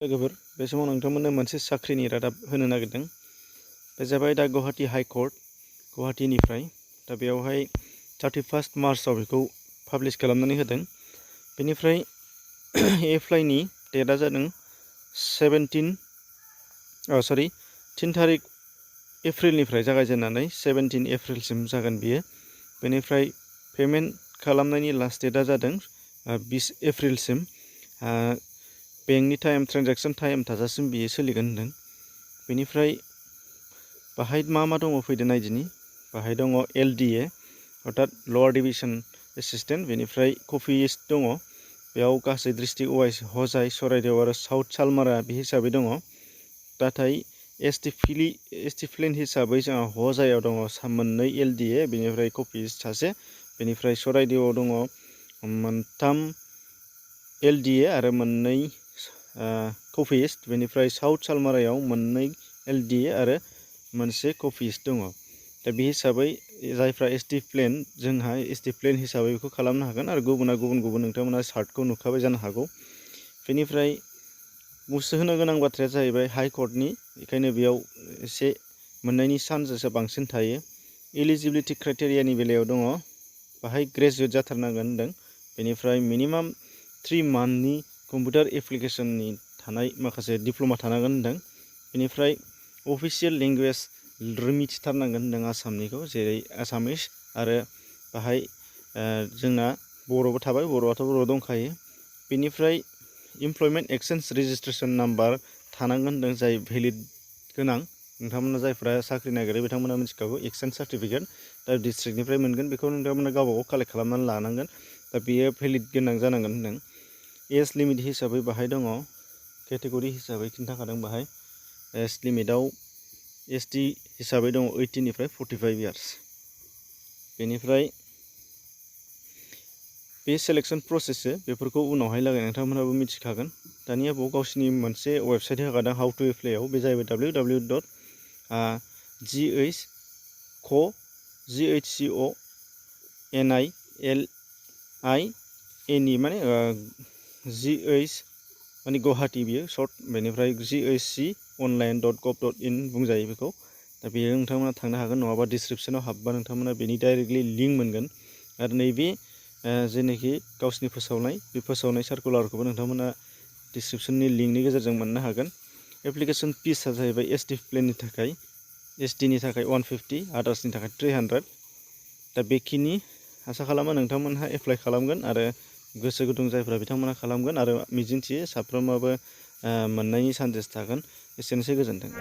लोगोफोर बे समाव नोंथांमोननो मोनसे साख्रिनि रादाब होनो नागिरदों। बे जाबाय दा गुवाहाटी हाई कोर्ट गुवाहाटीनिफ्राय दा बेयावहाय 31 मार्चआव बेखौ पाब्लिश खालामनानै होदों। बेनिफ्राय एप्लाइनि डेटआ जादों 3 थारिख एप्रिलनिफ्राय जागायजेननानै 17 एप्रिलसिम जागोन बियो। बेनिफ्राय पेमेन्ट खालामनायनि लास्ट डेटआ जादों 20 एप्रिलसिम। बेंकनि टाइम ट्रेनजेक्सन टाइम थाजासिम बियो सोलिगोन होनदों। बेनिफ्राय बाहाय मा दङ फैदो नायदिनि। बाहाय दङ LDA अर्थात लवार डिभिजन एसिस्टेन्ट। बेनिफ्राय कपिस्ट दङ, बेयाव गासै डिस्ट्रिक्ट वाइज हजाय, सराइदेव आरो साउथ सालमारा बे हिसाबै दङ। नाथाय एसटिफ्लेन हिसाबै जोंहा हजायाव दङ मोननै LDA, बेनिफ्राय कपिस्ट सासे, बेनिफ्राय सराइदेवआव दङ मोनथाम LDA आरो मोननै कपिस्ट, बेनिफ्राय साउथ सालमारायाव मोननै LDA आरो मोनसे कपिस्ट दङ। दा बे हिसाबै जायफ्रा एसटिफ्लेन, जोंहा एसटिफ्लेन हिसाबै बेखौ खालामनो हागोन आरो गुबुना गुबुन नोंथांमोना चार्टखौ नुखाबाय जानो हागौ। बेनिफ्राय मुंस'होनो गोनां बाथ्राया जाहैबाय हाई कर्टनि, बेखायनो बेयाव एसे मोननायनि चान्सेसा बांसिन थायो। एलिजिबिलिटि क्राइटेरियानि बेलायाव दङ, बाहाय ग्रेजुवेट जाथारनांगोन होनदों। बेनिफ्राय मिनिमाम 3 मान्थनि कम्पिउटार एप्लिकेसननि थानाय माखासे डिप्ल'मा थानांगोन होनदों। बेनिफ्राय अफिसियेल लेंगुवेज मिथिथारनांगोन होनदों आसामनिखौ, जेरै आसामिस आरो बाहाय जोंना बर'बो थाबाय, बर'आथ' बर' दंखायो। बेनिफ्राय इमप्लयमेन्ट एक्सचेन्ज रेजिस्ट्रेसन नाम्बार थानांगोन होनदों, जाय भेलिड गोनां। नोंथांमोना जायफ्रा साख्रि नागिरो बिथांमोना मिथिखागौ एक्सचेन्ज सार्टिफिकेट, दा डिस्ट्रिक्टनिफ्राय मोनगोन, बेखौ नोंथांमोना गावबागाव कालेक्ट खालामनानै लानांगोन। दा बेयो भेलिड गोनां जानांगोन होनदों। एज लिमिट हिसाबै बाहाय दङ, केटेगरि हिसाबै खिन्थाखादों बाहाय। एज लिमिटआव ST हिसाबै दङ 18 निफ्राय 45 इयार्स। बेनिफ्राय बे सेलेक्सन प्रसेससो, बेफोरखौ उनावहाय लागै नोंथांमोनहाबो मिथिखागोन। दानिया बेयाव गावसिनि मोनसे वेबसाइट होखादों हाउ टु एप्लाइआव, बे जाहैबाय www.ghconiline माने GH माने गुवाहाटी बियो सर्ट, बेनिफ्राय ghconline.gov.in बुंजायो बेखौ। दा बेयो नोंथांमोना थांनो हागोन, नङाबा डिसक्रिपसनाव हाबबा नोंथांमोना बेनि डाइरेक्टलि लिंक मोनगोन। आरो नैबे जेनाखि गावसिनि फोसावनाय, बे फोसावनाय सार्कुलारखौबो नोंथांमोना डिसक्रिपसननि लिंकनि गेजेरजों मोननो हागोन। एप्लिकेसन फिसआ जाहैबाय एसटिफ्लेननि थाखाय, STनि थाखाय 150, आदार्सनि थाखाय 300। दा बेखिनि आसा खालामो नोंथांमोनहा एप्लाइ खालामगोन आरो गोसो गुदुं जायफ्रा बिथांमोना खालामगोन, आरो मिजिंथियो साफ्रोमाबो मोननायनि चान्सेस थागोन। एसेनोसै, गोजोन्थों।